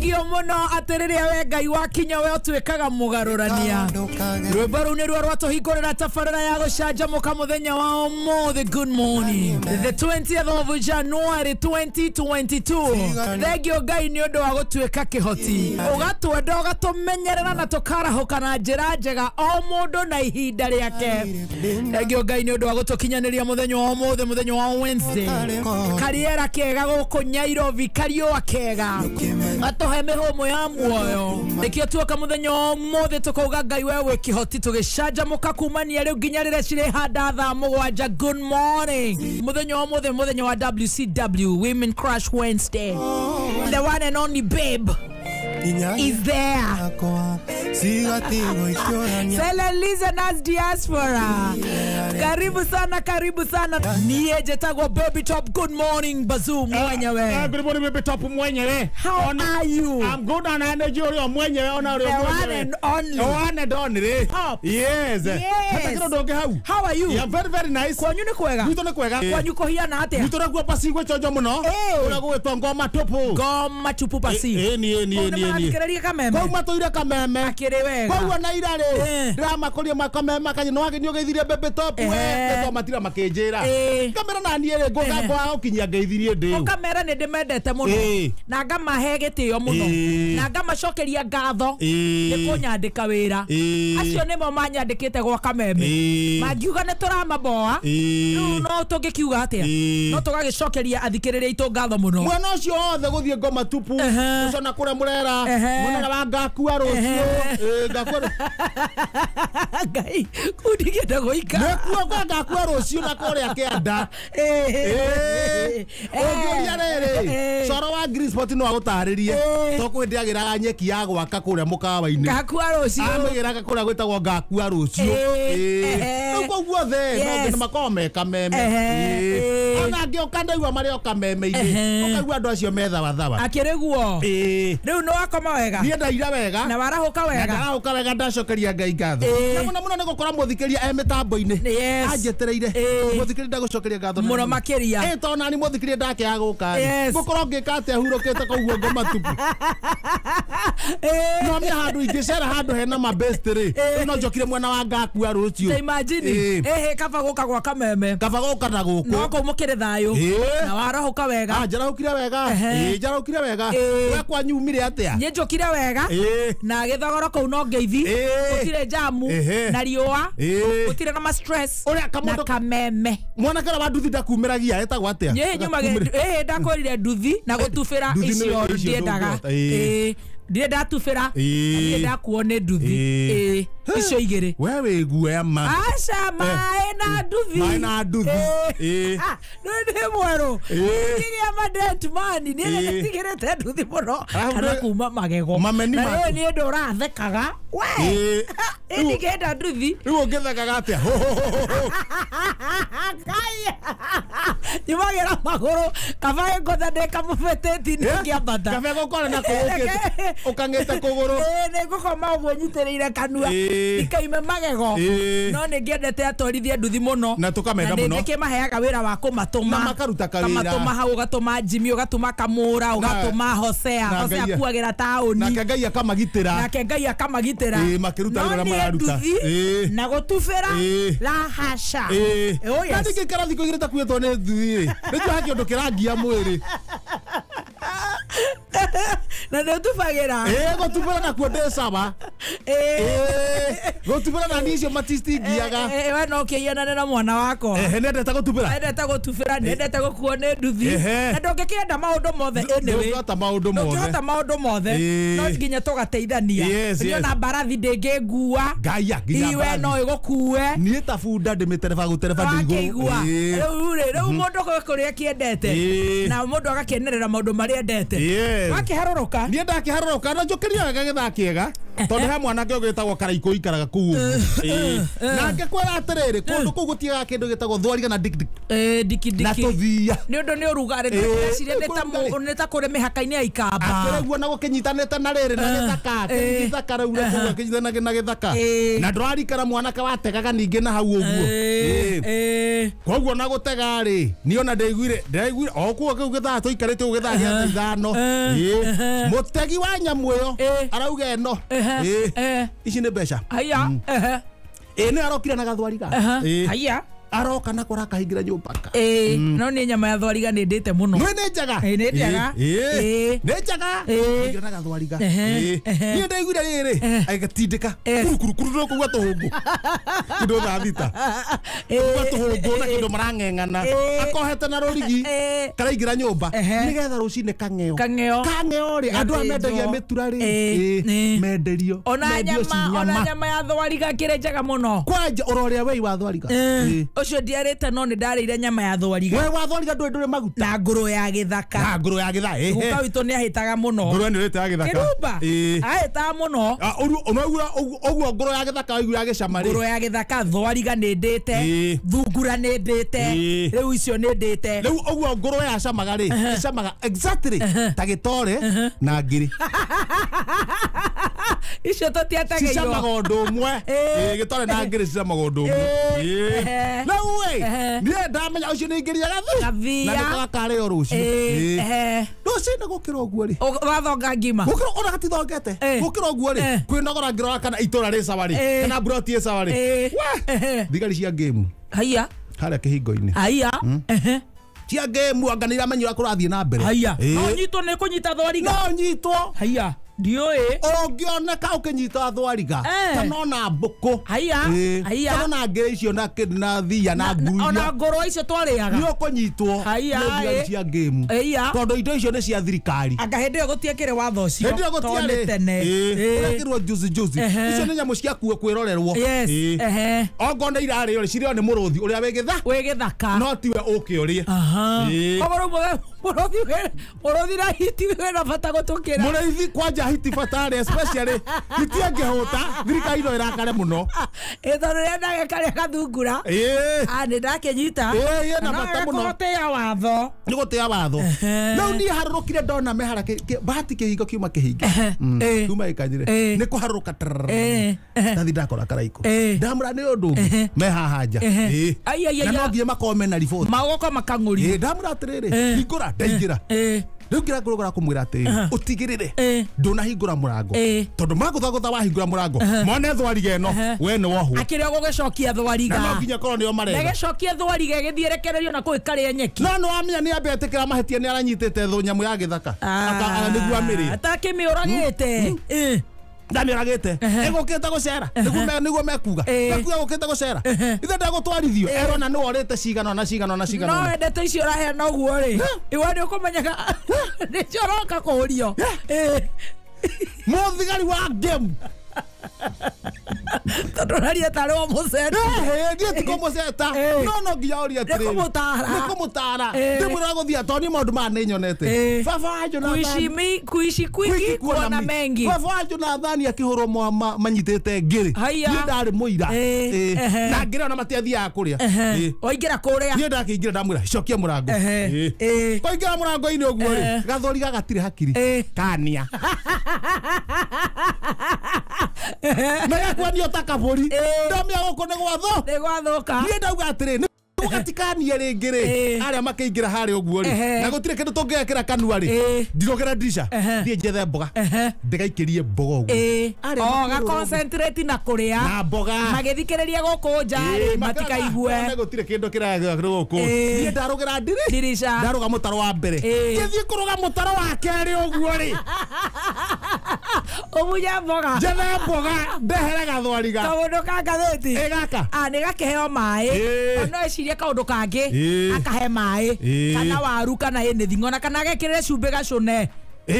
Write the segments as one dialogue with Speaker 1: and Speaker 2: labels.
Speaker 1: Thengiũ mũno atĩ rĩrĩa we Ngai wakinya we ũtuĩkaga mũgarũrania. Rwĩmbo rũu nĩruo rwatũhingũrĩra tabarĩra ya gũcanjamũka mũthenya wa ũmũthĩ. Good morning, the 20th of January 2022. Thengiũ Ngai nĩ ũndũ wa gũtuĩka kĩhoti, ũgatwenda, ũgatũmenyerera na tũkarahũka na njĩra njega, o mũndũ na ihinda rĩake. Thengiũ Ngai nĩ ũndũ wa gũtũkinyanĩria mũthenya wa ũmũthĩ, mũthenya wa Wednesday. Kariera kega gũkũ Nyairobi, kariũa kega gatũhe mĩhũmũ ya muoyo. Nĩkĩo tuoka mũthenya wa ũmũthĩ tũkauga Ngai we wĩ kĩhoti, tũgĩcanjamũka kumania rĩu nginya rĩrĩa cirĩhanda thaa 7. Good morning. Mũthenya wa ũmũthĩ, mũthenya wa WCW, Women Crush Wednesday. The one and only babe is there. Sele listeners diaspora, karibu sana, karibu sana. Niĩ njĩtagwo Baby Top. Good morning, Bazoo mwenyewe.
Speaker 2: Good morning, Baby Top mwenyewe.
Speaker 1: How are you?
Speaker 2: I'm good and energy uri mwenyewe ona uri
Speaker 1: The one
Speaker 2: mwenyewe.
Speaker 1: and only.
Speaker 2: The one and only.
Speaker 1: Top.
Speaker 2: Yes.
Speaker 1: Yes.
Speaker 2: Hata kiro ndonge hau.
Speaker 1: How are you?
Speaker 2: Yeah, very very nice.
Speaker 1: Kwanyu nĩ kwega?
Speaker 2: Gwitũ nĩ kwega.
Speaker 1: Kwanyu kũhiana atĩa?
Speaker 2: Gwitũ nakuo pasi gwĩ chonjo mũno. Ũrĩa gũgĩtwo ngoma tupu.
Speaker 1: Ngoma tupu pasi.
Speaker 2: Ĩ ni ĩ ni ĩ ni ĩ ni.
Speaker 1: Nĩmarathikĩrĩria Kameme?
Speaker 2: Kau matũire Kameme.
Speaker 1: Akĩrĩ wega.
Speaker 2: Koguo na ira rĩ ndĩramakũria makameme kanya no nĩ ũgeithirie Baby Top we nĩtwa matira makĩnjĩra. Ngamera na niĩ rĩ ngũga ngwaga gũkinyia ngeithirie ndĩu.
Speaker 1: Ũkamera nĩ ndĩmendete mũno na ngamahe gĩtĩo mũno na ngamacokeria ngatho nĩ kũnyandĩka wĩra. Acio nĩmo manyandĩkĩte gwa Kameme. Mangiuga nĩ tũramaboa, rĩu no tũngĩkiuga atĩa? No tũgagĩcokeria athikĩrĩria aitũ ngatho mũno.
Speaker 2: Mwena ũcio wothe gũthiĩ ngoma tupu ũcio na kũrĩa mũrera mwena wa ngakua rũciũ ngakua.
Speaker 1: Ngai kũu ndingĩenda gũikara.
Speaker 2: Nĩkuo kwa ngakua rũciũ na kũrĩa kĩanda. Ũngĩũria rĩrĩ coro wa Green Spot no agũtarĩrie to kwĩ ndĩagĩraga nyeki ya gwaka kũrĩa mũkawa-inĩ.
Speaker 1: Ngakua rũciũ.
Speaker 2: Amĩgĩraga kũrĩa gwĩtagwo ngakua rũciũ. Rĩu kũu guothe no nginya makorwo me Kameme. Ona angĩ ndaigua marĩ o Kameme-inĩ ũkaigua andũ acio me thabathawa.
Speaker 1: Akĩrĩ guo. Rĩu nĩ wakoma wega?
Speaker 2: Niĩ ndaira wega.
Speaker 1: Na warahũka wega?
Speaker 2: Ndarahũka wega, ndacokeria Ngai ngatho. Na mũno mũno nĩ gũkora mũthikĩria e mĩtambo-inĩ. Anjetereire. Mũthikĩria ndagũcokeria ngatho
Speaker 1: mũno makĩria.
Speaker 2: To nani mũthikĩria ndakĩaga gũka rĩ. Ngũkorwo ngĩka atĩa hurũkĩte kũu ngoma tupu. No mĩa handũ ingĩcera handũ hena ma best rĩ. No njokire mwena wa ngakua rũciũ.
Speaker 1: Ta imagine. Ĩhĩ kaba gũka gwa Kameme.
Speaker 2: Kaba gũka na gũkũ.
Speaker 1: No kũu mũkĩrĩ thayũ. Na warahũka wega.
Speaker 2: Njarahũkire wega. Njarahũkire wega. We kwanyu umire atĩa?
Speaker 1: Niĩ njũkire wega. Na gĩthogoro kũu no ngeithi. Gũtirĩ jamu na riũa. Gũtirĩ na ma stress. Na Kameme.
Speaker 2: Mwanake ũrĩa wa nduthi ndakumĩragia etagwo atĩa?
Speaker 1: Niĩ nyumage ndakorire nduthi na gũtubĩra icio ndiendaga. Ndirĩ ndatubĩra, ndirĩ ndakuo nĩ nduthi. Icio igĩrĩ.
Speaker 2: We wĩ guoya ma.
Speaker 1: Aca, maĩ na nduthi.
Speaker 2: Maĩ na nduthi.
Speaker 1: Nĩ mwerũ. Ngĩgĩa madent mani, niĩ nĩndigĩrĩte nduthi mũno. Kana kuma magego. Na rĩu niĩ ndũrathekaga. We! Ndingĩenda nduthi.
Speaker 2: Rĩu ũngĩthekaga atĩa?
Speaker 1: Ngai! Nyumagĩra magũrũ, kaba ngũtha ndĩ kamũbĩtĩti nĩngĩambata.
Speaker 2: Kaba gũkora na kũgũkĩte. Ũkang'ĩte kũgũrũ.
Speaker 1: Nĩ ngũkoma ũguo nyitĩrĩire kanua. Ikaime magego. No nĩ ngĩendete atwarithia nduthi mũno.
Speaker 2: Na tũkamenda mũno.
Speaker 1: Na nĩkĩmaheaga wĩra wa kũmatũma.
Speaker 2: Na makaruta kawĩra.
Speaker 1: Kamatũma hau, ũgatũma Jimmy, ũgatũma Kamũra, ũgatũma Hosea. Hosea akuagĩra taũni.
Speaker 2: Nake Ngai akamagitĩra.
Speaker 1: Nake Ngai akamagitĩra.
Speaker 2: Makĩruta wĩra ũrĩa mararuta.
Speaker 1: Na gũtubĩra la hasha. Oh yes.
Speaker 2: Na ndingĩikara thikũ igĩrĩ itakuĩtwo nĩ nduthi rĩ. Nĩnjũĩ he kĩũndũ kĩrangia mwĩrĩ.
Speaker 1: Na nĩ ũtubagĩra.
Speaker 2: Gũtubĩra nakuo ndĩ sawa. Gũtubĩra na niĩ icio matistingiaga.
Speaker 1: We no ũkĩhianane na mwana wakwa.
Speaker 2: Nĩendete gũtubĩra.
Speaker 1: Endete gũtubĩra, nĩendete gũkuo nĩ nduthi. Na ndũngĩkĩenda maũndũ mothe anyway.
Speaker 2: Ndũngĩhota maũndũ mothe.
Speaker 1: Ndũngĩhota maũndũ mothe. No nginya tũgateithania. Niĩ ona mbarathi ndĩngĩngua.
Speaker 2: Ngaia nginya
Speaker 1: mbarathi. Iwe no ĩgũkue.
Speaker 2: Niĩ ta bunda ndĩmĩtereba gũtereba ndĩ igũrũ.
Speaker 1: Rĩu rĩ, rĩu mũndũ kwĩ kũrĩa akĩendete. Na mũndũ agakenerera maũndũ marĩa endete. Wakĩharũrũka?
Speaker 2: Niĩ ndakĩharũrũka na njũkĩria wega gĩthaa kĩega. Tondũ he mwanake ũgĩtagwo Karaikũ ikaraga kũu ũguo. Na ngĩkwĩra atĩrĩrĩ, kũndũ kũu gũtiagaga kĩndũ gĩtagwo thwariga na dikdik.
Speaker 1: Diki
Speaker 2: Na tũthia.
Speaker 1: Nĩ ũndũ nĩ ũrugarĩ. Ndĩreciria nĩ ta kũrĩ mĩhaka-inĩ ya Ikamba.
Speaker 2: Akĩraigua na gũkĩnyitanĩte na rĩrĩ na gĩthaka. Gĩthaka rĩu kũu akĩnyitanĩte na gĩthaka. Na ndũrarikara mwanake wategaga ningĩ na hau ũguo. Koguo na gũtega rĩ, niĩ ona ndaiguire o kũu kĩu gĩthaa tũikarĩte ũguo gĩthaa gĩa 5. Mũtegi wa nyamũ ĩyo arauga ĩno. Ici nĩ mbeca.
Speaker 1: Haya.
Speaker 2: Nĩ arokire na gathwariga.
Speaker 1: Haya.
Speaker 2: Aroka na kora kahingira nyũmba ka.
Speaker 1: No nĩ nyama ya thwariga nĩ ndĩte mũno.
Speaker 2: Nĩ njega.
Speaker 1: Nĩ njega.
Speaker 2: Nĩ njega. Kahingira na gathwariga. Niĩ ndaiguire rĩrĩ, agĩtindĩka. Kuru kuru kuru kũgua tũhũngũ. Kĩndũ thaa thita. Kũgua tũhũngũ na kĩndũ marang'eng'ana. Akohete na rũrigi. Karaingĩra nyũmba. Nĩgetha rũcinĩ kang'eo. Kang'eo rĩ, andũ aya mendagia mĩtura rĩ. Menderio.
Speaker 1: Ona nyama ya thwariga kĩrĩ njega mũno.
Speaker 2: Kwanja ũrorĩa wei wa thwariga.
Speaker 1: Ũcio ndiarĩte no nĩ ndarĩire nyama ya thwariga.
Speaker 2: We wa thwariga ndũrĩ maguta.
Speaker 1: Na ngũrũ ya gĩthaka.
Speaker 2: Na ngũrũ ya gĩthaka.
Speaker 1: Guka witũ nĩ ahĩtaga mũno.
Speaker 2: Ngũrũ nĩ ĩrĩte ya gĩthaka.
Speaker 1: Kĩrumba. Ahĩtaga mũno.
Speaker 2: Ũguo ngũrũ ya gĩthaka waigua gĩcama rĩ.
Speaker 1: Ngũrũ ya gĩthaka thwariga nĩ ndĩte. Thungura nĩ ndĩte. Rĩu icio nĩ ndĩte.
Speaker 2: Rĩu ũguo ngũrũ yacamaga rĩ, ĩcamaga exactly ta gĩtore na ngiri.
Speaker 1: Icio tũtiatagĩirwo.
Speaker 2: Cicamaga ũndũ ũmwe. Gĩtore na ngiri cicamaga ũndũ ũmwe. No way. Niĩ ndamenya ũcio nĩ ingĩria gathi. Na nĩkakarĩo rũciũ. Rũcinĩ gũkĩra ũguo rĩ.
Speaker 1: Wathonga ngima.
Speaker 2: Gũkĩra ona gatithongete. Gũkĩra ũguo rĩ. Kwĩnogora ngĩrora kana itũra rĩ sawa rĩ. Kana mburoti ĩ sawa rĩ. Thigari cia ngĩmu.
Speaker 1: Haiya.
Speaker 2: Harĩa kĩhingo-inĩ.
Speaker 1: Haiya.
Speaker 2: Cia ngĩmu anga nĩ iramenya ũrĩa kũrathiĩ na mbere.
Speaker 1: Haiya. No nyitwo nĩ kũnyita thwariga.
Speaker 2: No nyitwo.
Speaker 1: Haiya. Ndiũĩ.
Speaker 2: Ũngĩoneka ũkĩnyita thwariga kana ona mbũkũ.
Speaker 1: Haiya. Haiya.
Speaker 2: Kana ona ngĩrĩ icio na thia na nguruia.
Speaker 1: Ona ngũrũ icio twarĩaga.
Speaker 2: Nĩ ũkũnyitwo.
Speaker 1: Haiya.
Speaker 2: Nĩ thigari cia ngĩmu. Tondũ indo icio nĩ cia thirikari.
Speaker 1: Anga hĩndĩ ĩyo gũtiekĩrĩ watho ũcio.
Speaker 2: Hĩndĩ ĩyo gũtiarĩ.
Speaker 1: Tene.
Speaker 2: Ũrekĩrwo juzi juzi. Icio nĩ nyamũ cia kwĩrorerwo. Ongorwo nĩ irarĩo rĩ, cirĩo nĩ mũrũthi ũrĩa wĩ
Speaker 1: gĩthaka.
Speaker 2: No tiwe ũke ũrĩe.
Speaker 1: Koguo rĩu mũrũthi na hiti wĩna bata gũtũkĩra.
Speaker 2: Mũrĩithi kwanja hiti batare especially hiti angĩhũta thirikari no ĩrakare mũno.
Speaker 1: Tondũ rĩrĩa ndagĩkarĩa gathungura. Nĩ ndakĩnyita.
Speaker 2: Ĩna bata mũno.
Speaker 1: Gũtĩa watho.
Speaker 2: Nĩ gũtĩa watho. Rĩu niĩ harũrũkire ndona mehara bahati kĩhingo kiuma kĩhinge. Kiuma gĩkanyire. Nĩ kũharũrũka. Ndathi ndakora Karaikũ. Ndamũra nĩ ũndũ ũngĩ me haha nja. Na no nginya makorwo mena riboti.
Speaker 1: Magoka makang'ũrio.
Speaker 2: Ndamũra atĩrĩrĩ, hingũra ndaingĩra. Rĩu ngĩra kũmwĩra atĩrĩrĩ, ũtigĩrĩre ndũnahingũra mũrango. Tondũ magũthagũtha wahingũra mũrango, mone thwariga ĩno, we nĩ wohwo.
Speaker 1: Akĩrĩ o gũgĩcokia thwariga.
Speaker 2: Na no nginya korwo nĩo maretha.
Speaker 1: Ndagĩcokia thwariga ĩgĩthiĩ ĩrekererio na kũu ĩkarĩa nyeki.
Speaker 2: No nĩ wamenya nĩ ambe etĩkĩra mahĩtia nĩ aranyitĩte thũ nyamũ ya gĩthaka. Nĩguo amĩrĩe.
Speaker 1: Atakĩmĩũragĩte.
Speaker 2: Ndamĩũragĩte. Ĩgũkĩte gũcera. Nĩguo mekuga. Mekuga gũkĩte gũcera. Ithe ndagũtwarithio. Erona nĩ worĩte cigana na cigana na cigana.
Speaker 1: No ndeto icio ũraheana ũguo rĩ. Iwe nĩ ũkũmenyaga nĩcio ũroka kũũrio.
Speaker 2: Mũthigari wa ngemu.
Speaker 1: Tondũ ũraria tarĩ wa mũceta.
Speaker 2: Niĩ ti kũmũceta. No nginya ũrie atĩrĩrĩ.
Speaker 1: Nĩ kũmũtara.
Speaker 2: Nĩ kũmũtara. Ndĩmwĩra gũthiĩ tondũ niĩ maũndũ maya nĩ nyonete. Baba wa Jonathan.
Speaker 1: Kuishi kwingi kuona mengi.
Speaker 2: Baba wa Jonathan akĩhũrwo manyitĩte ngĩrĩ. Niĩ ndarĩ mũira. Na ngĩrĩ ona matiathiaga kũrĩa.
Speaker 1: Waingĩra kũrĩa.
Speaker 2: Niĩ ndakĩingĩra ndamwĩra cokia mũrango. Kwaingĩra mũrango-inĩ ũguo rĩ, gathwariga gatirĩ hakiri. Kania. Na gakwanio ta kabũri. Ndamia gũkũ nĩ gwatho.
Speaker 1: Nĩ gwathũka.
Speaker 2: Niĩ ndauga atĩrĩ, gatikanie rĩngĩ rĩ, arĩa makĩingĩra harĩa ũguo rĩ, na gũtirĩ kĩndũ tũngĩgekĩra kanua rĩ, ndirũgĩra ndirica, thiĩ njethe mboga, ndĩgaikĩrie mboga ũguo.
Speaker 1: Ga concentrate na kũrĩa.
Speaker 2: Na mboga.
Speaker 1: Magĩthikĩrĩria gũkũ nja rĩ, matikaigue.
Speaker 2: Gũtirĩ kĩndũ kĩragĩra gũkũ. Niĩ ndarũgĩra ndirica. Ndarũga mũtaro wa mbere. Ngĩthiĩ kũrũga mũtaro wa kerĩ ũguo rĩ.
Speaker 1: Ũmunye mboga.
Speaker 2: Njethe mboga, ndehere gathwariga.
Speaker 1: Kaũndũ ka ngathĩti.
Speaker 2: Gaka.
Speaker 1: Nĩ gakĩheo maĩ. No ecirie kaũndũ kangĩ, akahe maĩ, kana waru kana anything, ona kana agekĩrĩre cumbĩ gacũne.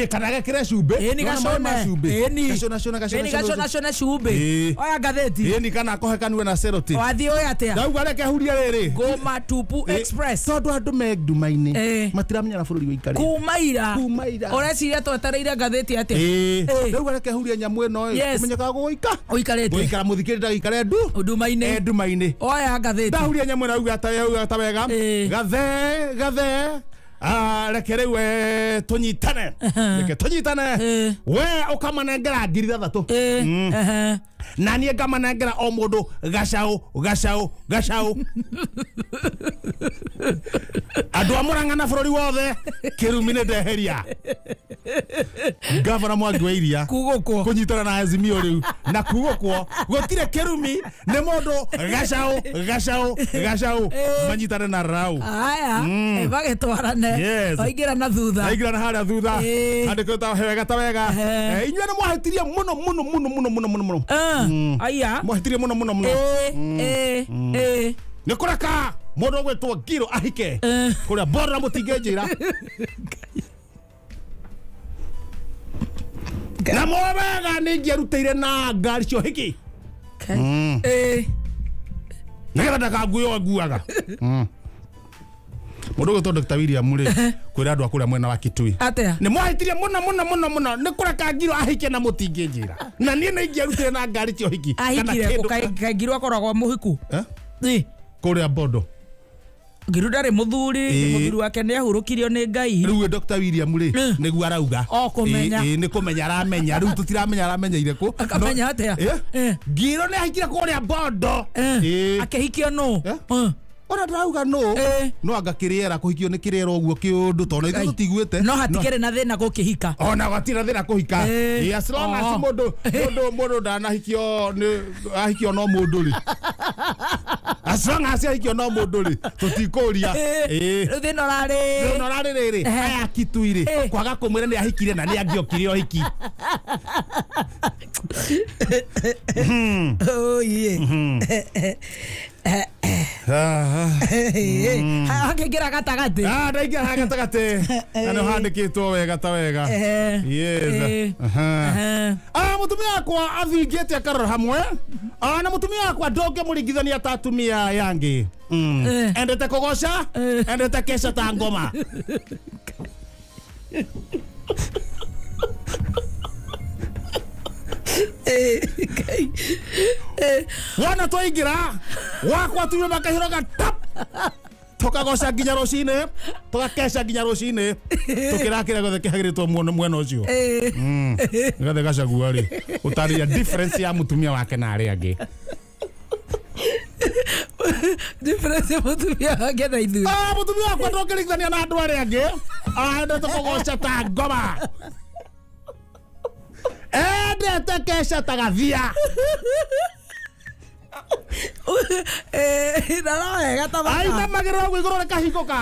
Speaker 2: Kana gekire cumbĩ.
Speaker 1: Ĩni gacone. Ĩni.
Speaker 2: Gacona cona gacona.
Speaker 1: Ĩni gacona cona cumbĩ. Oya ngathĩti.
Speaker 2: Ĩni kana kohe kanue na seroti.
Speaker 1: Wathiĩ ũĩ atĩa?
Speaker 2: Ndauga reke huria rĩrĩ.
Speaker 1: Ngũma Tupu Express.
Speaker 2: Tondũ andũ me nduma-inĩ matiramenya na bũrũri wĩikarĩte.
Speaker 1: Kuma ira.
Speaker 2: Kuma ira.
Speaker 1: Ũreciria twetereire ngathĩti atĩa?
Speaker 2: Ndauga reke huria nyamũ ĩno ĩ. Kũmenyekaga gũgũika.
Speaker 1: Ũikarĩte.
Speaker 2: Gũikara mũthikĩrĩria ndagaikare ndu.
Speaker 1: Nduma-inĩ.
Speaker 2: Nduma-inĩ.
Speaker 1: Oya ngathĩti.
Speaker 2: Ndahuria nyamũ ĩno auga ta wega. Gathe gathe. Reke rĩu tũnyitane. Reke tũnyitane. We ũkamanengera 6,000. Na niĩ ngamanengera o mũndũ gacaũ gacaũ gacaũ. Andũ a Murang'a na bũrũri wothe kĩrumi nĩ ndeheria. Gavana Mwangi wa Iria
Speaker 1: kugũkwo
Speaker 2: kũnyitana na Azimio rĩu na kugũkwo gũtirĩ kĩrumi nĩ mũndũ gacaũ gacaũ gacaũ manyitane na rau.
Speaker 1: Aya magĩtwarane. Waingĩra na thutha.
Speaker 2: Waingĩra na harĩa thutha. Andĩkĩtwo wega ta wega. Inyuĩ nĩ mwahĩtirie mũno mũno mũno mũno mũno mũno mũno.
Speaker 1: Aya.
Speaker 2: Mwahĩtirie mũno mũno mũno. Nĩ kũreka mũndũ ũgwĩtwo Ngiro ahike kũrĩa Border mũtingĩnjĩra. Na moe wega nĩ ingĩarutĩire na ngari cio hiki. Nĩgetha ndakanguo nguaga. Mũndũ ũgwĩtwo Dr. William rĩ kwĩra andũ a kũrĩa mwena wa Kitui.
Speaker 1: Atĩa?
Speaker 2: Nĩ mwahĩtirie mũno mũno mũno mũno nĩ kũreka Ngiro ahike na mũtingĩnjĩra. Na niĩ nĩ ingĩarutire na ngari cio hiki.
Speaker 1: Ahikire Ngiro akoragwo mũhiku.
Speaker 2: Kũrĩa Bondo.
Speaker 1: Ngiru ndarĩ mũthuri, mũthuri wake nĩ ahurũkirio nĩ Ngai.
Speaker 2: Rĩu Dr. William rĩ nĩguo arauga.
Speaker 1: O kũmenya.
Speaker 2: Nĩ kũmenya aramenya. Rĩu tũtiramenya aramenyeire kũ.
Speaker 1: Akamenya atĩa?
Speaker 2: Ngiro nĩ ahikire kũrĩa Bondo.
Speaker 1: Akĩhikio nũ?
Speaker 2: Ona ndauga no no anga kĩrĩera kũhikio nĩ kĩrĩera ũguo kĩũndũ tondũ ithuĩ tũtiguĩte.
Speaker 1: No hatikĩrĩ na thĩna gũkĩhika.
Speaker 2: Ona gũtirĩ thĩna kũhika. As long as mũndũ mũndũ mũndũ ndanahikio nĩ ahikio no mũndũ rĩ. As long as ahikio no mũndũ rĩ tũtikũria.
Speaker 1: Rĩu thĩna ũrarĩ.
Speaker 2: Thĩna ũrarĩ rĩrĩ aya Kitui rĩ kwaga kũmwĩra nĩ ahikire na nĩ angĩokire ũhiki.
Speaker 1: Oh yeah. Akĩingĩra gatagatĩ.
Speaker 2: Ndaingĩra gatagatĩ. Na nĩ handĩkĩtwo wega ta wega. Yes. Mũtumia wakwa athingĩte akarora hamwe. Na mũtumia wakwa ndũngĩmũringithania ta atumia aya angĩ. Endete kũgoca, endete keca ta ngoma. Wona twaingĩra wakwa tume makahĩroga tap tũkagoca nginya rũcinĩ tũgakeca nginya rũcinĩ tũkĩrakĩra gothe kĩhagĩrĩtwo mwena ũcio. Gathe Gachagua rĩ ũtarĩria difference ya mũtumia wake na arĩa angĩ.
Speaker 1: Difference ya mũtumia wake na ithuĩ.
Speaker 2: Mũtumia wakwa ndũngĩringithania na andũ arĩa angĩ. Endete kũgoca ta ngoma. Endete keca ta gathia.
Speaker 1: Na no wega ta bata.
Speaker 2: Ainamagĩrĩra ũguo igũrũ rĩkahingũka.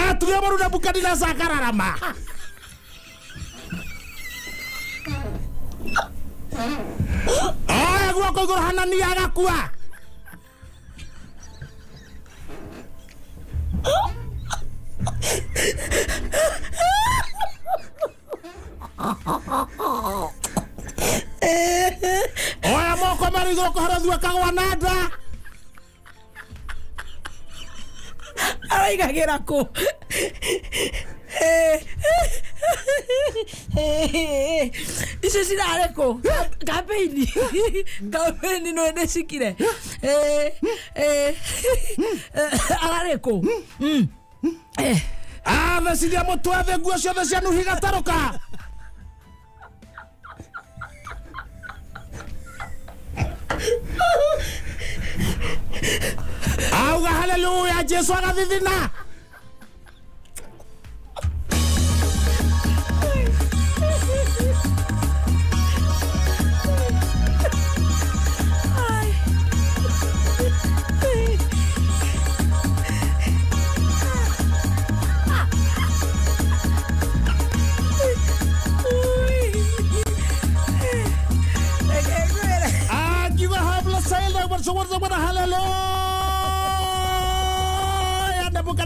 Speaker 2: Atumia maru Nebukadineza akararama. Oya guoko igũrũ Hanania agakua. Oya moko marĩ igũrũ kũhorothu akagwa na nda.
Speaker 1: Araigagĩra kũ? Icio cirarĩ kũ? Campaign. Campaign no nĩ cikire. Ararĩ kũ?
Speaker 2: Atheciria mũtwe thĩ nguo ciothe cia Nuhi igatarũka. Auga haleluya Jesu agathithina.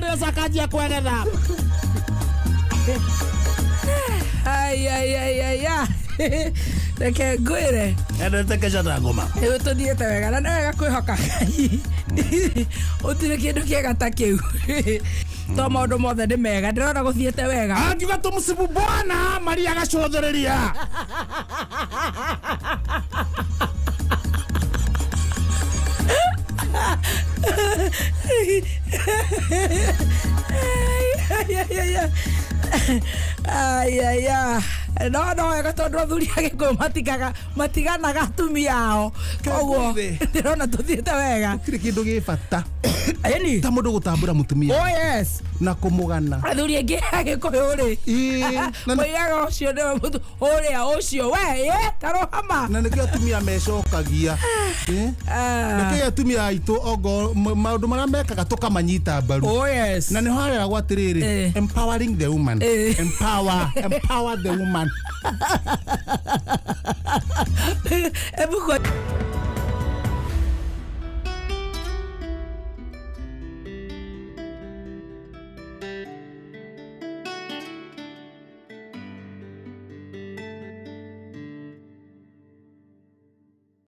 Speaker 2: Mbeca akanjia kwegetha.
Speaker 1: Ai ai ai ai ai. Reke ngwĩre.
Speaker 2: Endete keca ta ngoma.
Speaker 1: Rĩu tũthiĩte wega na nĩ wega kwĩhoka Ngai. Gũtirĩ kĩndũ kĩega ta kĩu. To maũndũ mothe nĩ mega, ndĩrona gũthiĩte wega.
Speaker 2: Angiuga tũmsifu Bwana, Maria agacũthĩrĩria.
Speaker 1: Ai ai ai. No no wega tondũ athuri a Gĩkũyũ matikaga matiganaga atumia ao. Koguo ndĩrona tũthiĩte wega.
Speaker 2: Gũtirĩ kĩndũ gĩ bata
Speaker 1: Ĩni.
Speaker 2: ta mũndũ gũtambũra mũtumia.
Speaker 1: Oh yes.
Speaker 2: Na kũmũgana.
Speaker 1: Athuri aingĩ a Gĩkũyũ rĩ. Moigaga ũcio nĩwe mũtu ũrĩa ũcio we ĩ tarũhama.
Speaker 2: Na nĩkĩo atumia mecokagia. Nĩkĩo atumia aitũ ongo maũndũ marĩa mekaga tũkamanyita mbaru.
Speaker 1: Oh yes.
Speaker 2: Na nĩho hareragwo atĩrĩrĩ, empowering the woman. Empower, empower the woman.
Speaker 1: Ebuko.